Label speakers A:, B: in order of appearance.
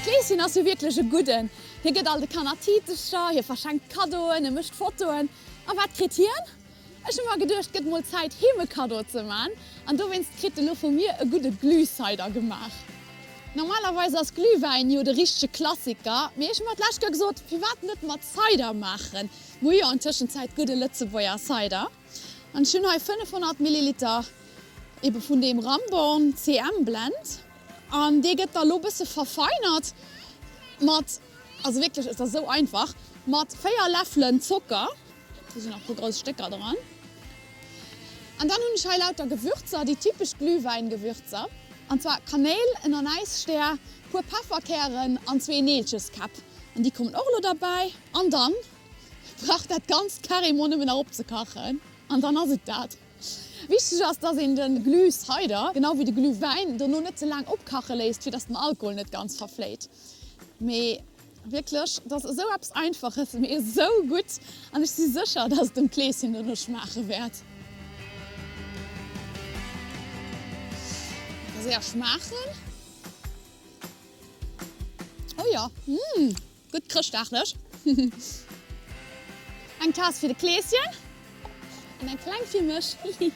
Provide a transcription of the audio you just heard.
A: Kleeschen ass jo wierklech e Gudden. Hie gëtt all de Kanner Tiitecher, hie verschenkt Kaddoen, e mécht Fotoen. A wat kritt hien? Ech hu mer geduecht, gëtt mol Zäit him e Kaddo ze man an dowéinst kritt e lo vu mir e gudde Glühcider gemaach. Normalerweis ass Glühwäin jo de richtege Klassiker, mee ech hu mer d'lescht Joer gesot, firwat net mat Cider maachen? Mir hu jo an Tëschenzäit gudde Lëtzebuerger Cider an ech hunn hei 500 Milliliter ebe vun deem Ramborn CM Blend an dee gëtt da lo bësse verfeinert mat, also wierklech et ass esou einfach, mat 4 Läffelen Zocker. Do sinn nach e puer grouss Stécker dran. An dann hunn ech hei lauter Gewürzer, déi typesch Glühwäin-Gewürzer. An zwar Kanéil, en Anäisstär, puer Pefferkären an zwee Neelcheskäpp. An déi kommen och elo derbäi. An dann brauch dat Ganzt carrément nëmmen nach opzekachen an dann ass et dat. Wichteg ass, dass een de Glühcider, genau wéi de Glühwäin, dono net ze laang opkache léisst, fir dass den Alkohol net ganz verfléit. Mee Wierklech, et ass esou eppes Einfaches, mee esou gutt an ech si sécher, dass et dem Kleeschen dono schmaache wäert. Ka séier schmaachen. Oh jo, mmh, gutt chrëschtdaglech. Eng Taass fir de Kleeschen an eng kleng fir mech, hihi.